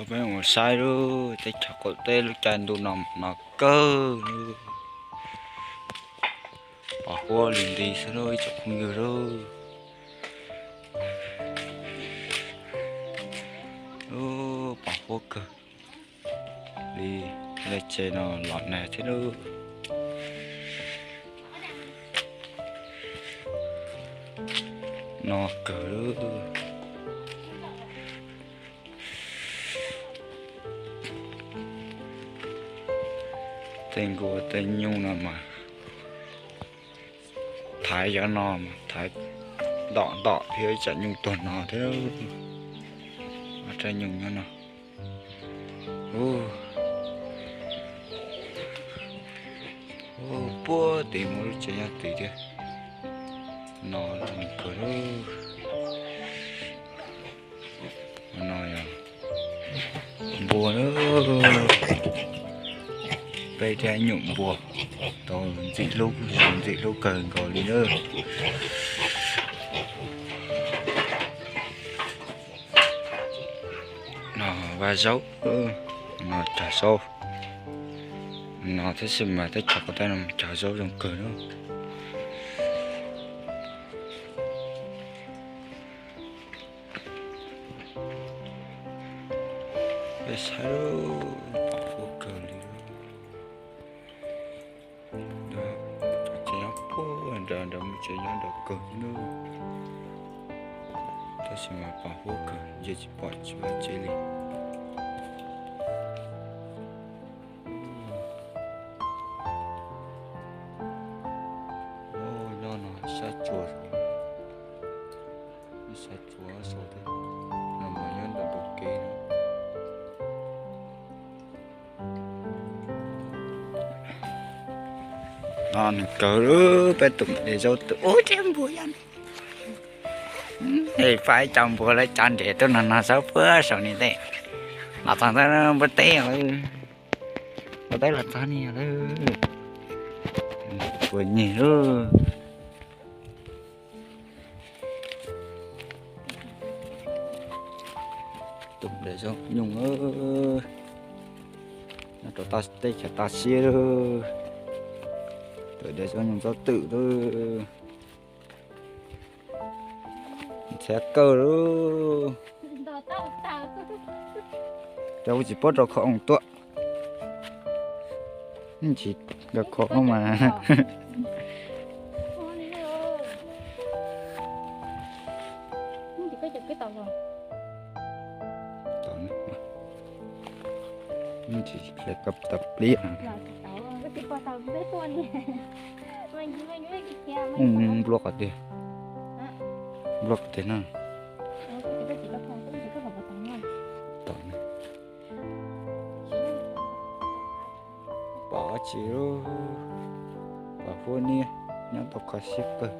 Peb mus saib lub teb chaws qaum teb lub caij ntuj no no kawg lub. Pos huab li nti xwb lub ib tsoom phooj ywg lub. Lub pos huab kawg li, lub tsev no los nag thiab lub. No kawg lub. Tej nkua tej nyuj no mas thaiv cov no mas thaiv ntom ntom thiab tsam nyuj tuag no thiab. Ob rab nyuj nyob no. Puag tim muaj lub tsev nyob tid thiab. No nws kawg lub. No yog npua, peb rab nyuj npua tau ntxim hlub, ntxim hlub kawg nkaus li na. No vaj zaub, no cog zaub no tab sis mas teb chaws qaum teb no cog zaub zoo kawg na. Peb saib, pos huab kawg li. Tsev nyob puag nram nram mus tsev nyob nram kawg na. Tab sis mas pos huab kawg ntshe tsis pom tsis pom tsev li. Nyob no sab tsua, sab tsua saud thiab, no mas nyob ntawm tus kev no. No nws kawg lub peb tus de zaub tus ub thiab npua yog. Es faib cov npua lawv cov nres tuaj no no saub puag saum ni tej. Los txog ntawd npua teb, npua teb los txog ni lawm. Puas nyeg lub. Tus de zaub nyuj, nyob rau teb chaws toj siab lawm. Tus de zaub nyuj zaub twm lawm. Ntxhiab kawg lawm. Cov kuv tsis paub rau khov oo tuaj. Tsis nkag khov oo mas. Tsis hle kab tas pliab. Npua qhov twg? Npua qhov twg na? Tom ne. Pom tsis, pom huab niab nyob tau kho siab kawg.